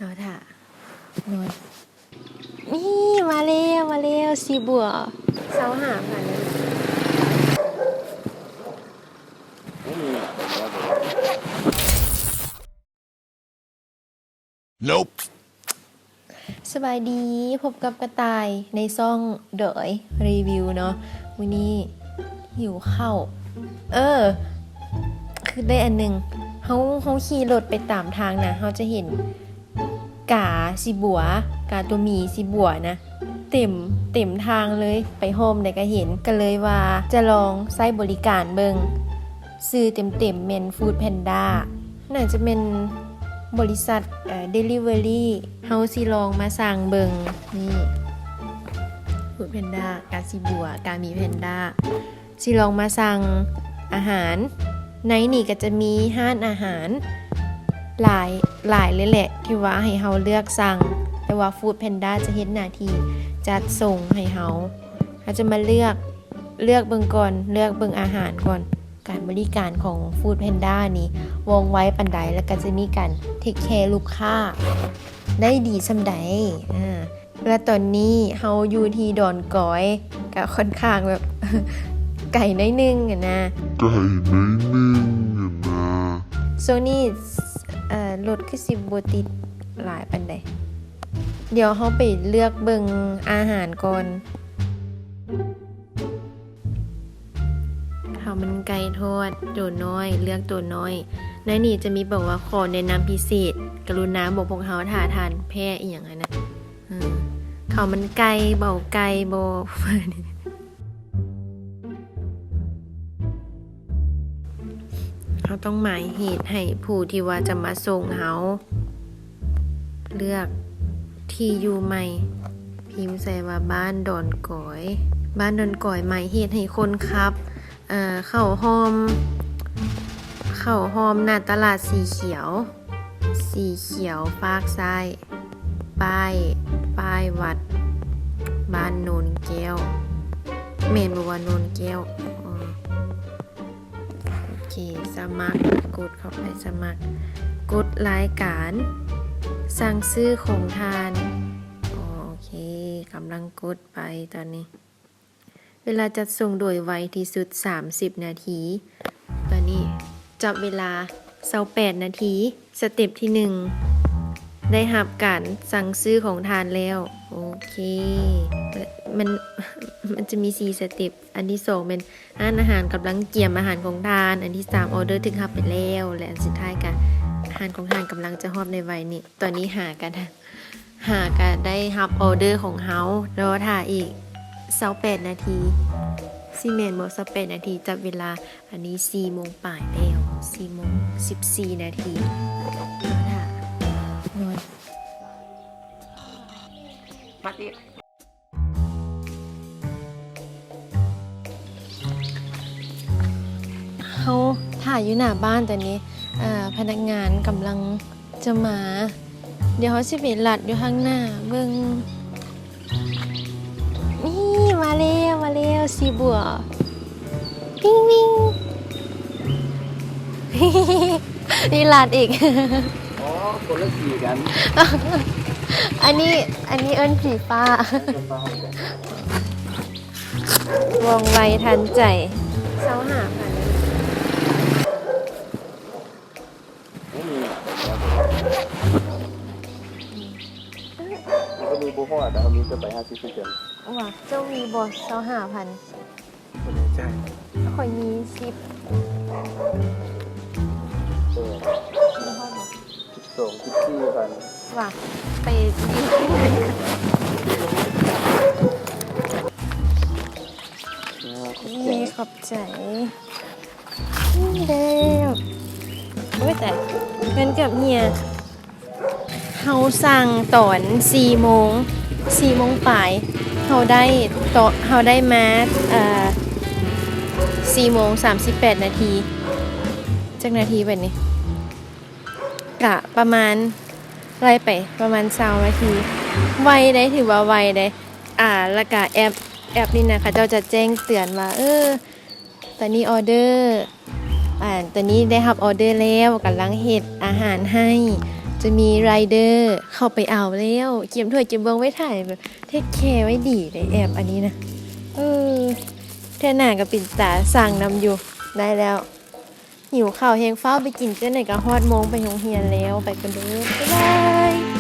ເອົາຖ້າ ນອນ ນີ້ ມາແລ້ວ ມາແລ້ວ ສີບົວ ຊາວຫ້າພັນ. Nope. ສະບາຍດີ ພົບກັບກະຕ່າຍໃນຊ່ອງດອຍຣີວິວເນາະ. ມື້ນີ້ຫິວເຂົ້າ ເອີ ຄິດໄດ້ອັນໜຶ່ງ ເຮົາ ເຮົາຂີ່ລົດໄປຕາມທາງນະ ເຮົາຈະເຫັນກາສີບົວ ກາຕົວໝີສີບົວນະ ເຕັມ ເຕັມທາງເລີຍ ໄປຫ້ອມໃດກະເຫັນ ກະເລີຍວ່າຈະລອງໃຊ້ບໍລິການເບິ່ງ. ຊື່ເຕັມໆແມ່ນ Food Panda ໜ້າຈະແມ່ນບໍລິສັດ ເອີ delivery. ເຮົາຊິລອງມາສັ່ງເບິ່ງ ນີ້ Food Panda ກາສີບົວ ກາໝີແພນດາ. ຊິລອງມາສັ່ງອາຫານ ໃນນີ້ກະຈະມີຮ້ານອາຫານຫຼາຍ ຫຼາຍເລີຍແຫຼະ ທີ່ວ່າໃຫ້ເຮົາເລືອກສັ່ງ ແຕ່ວ່າ Food Panda ຈະເຮັດໜ້າທີ່ຈັດສົ່ງໃຫ້ເຮົາ. ເຮົາຈະມາເລືອກ ເລືອກເບິ່ງກ່ອນ ເລືອກເບິ່ງອາຫານກ່ອນ. ການບໍລິການຂອງ Food Panda ນີ້ວ່ອງໄວປານໃດ ແລ້ວກະຈະມີການ take care ລູກຄ້າໄດ້ດີສ່ຳໃດ. ອາ ແລະ ຕອນນີ້ເຮົາຢູ່ທີ່ດອນກອຍ ກະຂ້ອນຂ້າງແບບ ໄກໜ້ອຍໜຶ່ງຫັ້ນນະ ໄກໜ້ອຍໜຶ່ງຫັ້ນນະ. ຊ່ວງນີ້ ເອີ ລົດຄືຊິບໍ່ຕິດຫຼາຍປານໃດ. ດຽວເຮົາໄປເລືອກເບິ່ງອາຫານກ່ອນ. ເຂົ້າມັນໄກ່ທອດໂຕນ້ອຍ ເລືອກໂຕນ້ອຍ. ໃນນີ້ຈະມີບອກວ່າ ຂໍແນະນຳພິເສດ ກະລຸນາບອກພວກເຮົາ ຖ້າທ່ານແພ້ອີ່ຫຍັງຫັ້ນນະ. ເອີ ເຂົ້າມັນໄກ່ ເບົາໄກ່ບໍ? ເຮົາຕ້ອງໝາຍເຫດໃຫ້ຜູ້ທີ່ວ່າຈະມາສົ່ງເຮົາ. ເລືອກທີ່ຢູ່ໃໝ່ ພິມໃສ່ວ່າບ້ານດອນກອຍ ບ້ານດອນກອຍ. ໝາຍເຫດໃຫ້ຄົນຂັບ ເອີ ເຂົ້າຮ່ອມ ເຂົ້າຮ່ອມໜ້າຕະຫຼາດສີຂຽວ ສີຂຽວຟາກຊ້າຍ ປ້າຍ ປ້າຍວັດບ້ານໂນນແກ້ວ ແມ່ນບໍ່ວ່າໂນນແກ້ວ? ເອີ ໂອເຄ ສະໝັກ ກົດເຂົ້າໄປສະໝັກ ກົດລາຍການສັ່ງຊື້ຂອງທ່ານ. ໂອເຄ ກຳລັງກົດໄປຕອນນີ້. ເວລາຈັດສົ່ງໂດຍໄວທີ່ສຸດ ສາມສິບນາທີ. ຕອນນີ້ຈັບເວລາ ຊາວແປດນາທີ. ສະເຕັບທີໜຶ່ງ ໄດ້ຮັບການສັ່ງຊື້ຂອງທ່ານແລ້ວ. ໂອເຄ ມັນ ມັນຈະມີສີ່ສະເຕັບ. ອັນທີສອງແມ່ນຮ້ານອາຫານກຳລັງກຽມອາຫານຂອງທ່ານ. ອັນທີສາມ ອອເດີຖືກຮັບໄປແລ້ວ ແລະ ອັນສຸດທ້າຍກະອາຫານຂອງທ່ານກຳລັງຈະຮອດໃນໄວນີ້. ຕອນນີ້ຫາກະ ຫາກະໄດ້ຮັບອອເດີຂອງເຮົາ. ລໍຖ້າອີກຊາວແປດນາທີ ຊິແມ່ນບໍ່? ຊາວແປດນາທີ ຈັບເວລາ. ອັນນີ້ສີ່ໂມງປາຍແລ້ວ ສີ່ໂມງສິບສີ່ນາທີ. ລໍຖ້າ ນອນ ມາຕິ ເຮົາຖ້າຢູ່ໜ້າບ້ານຕອນນີ້ ເອີ ພະນັກງານກຳລັງຈະມາ. ດຽວເຮົາຊິໄປລັດຢູ່ທາງໜ້າເບິ່ງ. ນີ້ ມາແລ້ວ ມາແລ້ວ ສີບົວ ວິງວິງ. ນີ້ລາດອີກ. ອໍ ຄົນລະສີກັນ. ອັນນີ້ ອັນນີ້ເອີ້ນຜີຟ້າ. ວ່ອງໄວທັນໃຈ. ຊາວຫ້າພັນ. ມັນກະມີບໍ່ຮອດ ແຕ່ເຮົາມີແຕ່ໃບຫ້າສິບຄືກັນ. ວ່າ ເຈົ້າມີບໍ່ ຊາວຫ້າພັນ? ບໍ່ແນ່ໃຈ. ຂ້ອຍມີສິບ. ເອີ ມີຮອດບໍ່? ສິບສອງ ສິບສີ່ພັນ. ວ່າ ໄປ ເອີ ຂອບໃຈ. ນີ້ແລ້ວ. ໂອ້ຍຕາຍ ເງິນເກືອບເຫື່ອ. ເຮົາສັ່ງຕອນສີ່ໂມງ ສີ່ໂມງປາຍ. ເຮົາໄດ້ ເຮົາໄດ້ມາ ເອີ ສີ່ໂມງສາມສິບແປດນາທີ. ຈັກນາທີບັດນີ້? ກະປະມານ ໄລ່ໄປປະມານຊາວນາທີ. ໄວເດ້ ຖືວ່າໄວເດ້. ອາ ແລ້ວກະແອັບ ແອັບນີ້ນະ ເຂົາເຈົ້າຈະແຈ້ງເຕືອນວ່າ ເອີ ຕອນນີ້ອອເດີ ອາ ຕອນນີ້ໄດ້ຮັບອອເດີແລ້ວ ກຳລັງເຮັດອາຫານໃຫ້. ຈະມີໄຣເດີເຂົ້າໄປເອົາແລ້ວ ກຽມຖ້ວຍກຽມບ່ວງໄວ້ຖ້າ ແບບເທກແຄໄວ້ດີເດ້ ແອບອັນນີ້ນະ. ເອີ ເທື່ອໜ້າກໍເປັນຕາສັ່ງນຳຢູ່. ໄດ້ແລ້ວ ຫິວເຂົ້າແຮງ ຟ້າວໄປກິນ ຈັ່ງໃດກໍຮອດໂມງໄປໂຮງຮຽນແລ້ວ. ໄປກ່ອນເດີ ບາຍບາຍ.